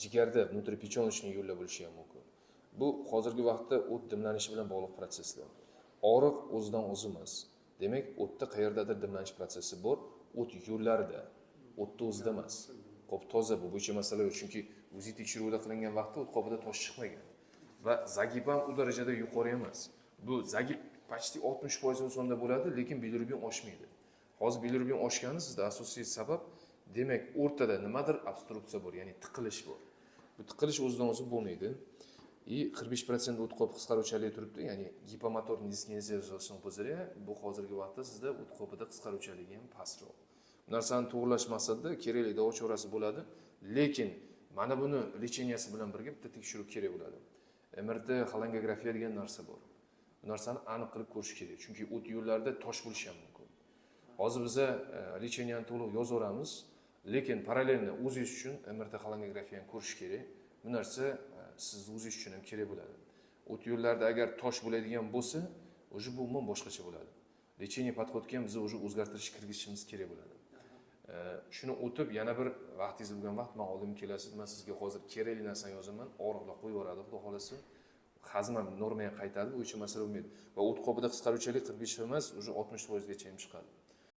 Jigarda внутрипеченочный yo'llar bo'lishi ham mumkin. Bu hozirgi vaqtda o't dimlanishi bilan bog'liq protsesslar. Og'riq o'zidan o'zi emas. Demak, o'tda qayerdadir dimlanish protsessi bor, o't yo'llarida, o'tni o'zida emas. Qop toza, bu bo'yicha masala yo'q, chunki УЗИ tekshiruvida qilingan vaqtda o't qopida tosh chiqmagan. Va загиб ham u darajada yuqori emas. Bu загиб почти 60% insonda bo'ladi, lekin bilirubin oshmaydi. Hozir bilirubin oshgani sizda asosiy sabab, demak, o'rtada nimadir obstruksiya bor, ya'ni tiqilish bor. Bu tiqilish o'zidan o'zi bo'lmaydi. И 45% o't qop qisqaruvchanligi turibdi, ya'ni гипомоторный дискинезия желчного пузыря. Bu hozirgi vaqtda sizda o't qopida qisqaruvchanligi ham pastroq. Bu narsani to'g'irlash maqsadida kerakli davo chorasi bo'ladi, lekin mana buni лечения si bilan birga bitta tekshiruv kerak bo'ladi. MRT xolangiografiya degan narsa bor. Bu narsani aniq qilib ko'rish kerak, chunki o't yo'llarida tosh bo'lishi ham mumkin. Hozir biza лечения ni to'liq yozaveramiz, lekin параллельно o'zingiz uchun MRT xolangiografiyani ko'rish kerak. Bu narsa sizni o'zingiz uchun ham kerak bo'ladi. O't yo'llarida agar tosh bo'ladigan bo'lsa, уже bu umuman boshqacha bo'ladi. Лечение подход ga ham biz уже o'zgartirish kirgizishimiz kerak bo'ladi. Shuni o'tib, yana bir vaqtingiz bo'lgan vaqt man oldimga kelasiz, man sizga hozir kerakli narsani yozaman, og'riqlar qo'yib yuboradi, xudo xohlasa. Hazm ham normaga qaytadi, bu bo'yicha masala bo'lmaydi. Va o't qopida qisqaruvchanlik 45 emas, уже 60 foizgacha ham chiqadi.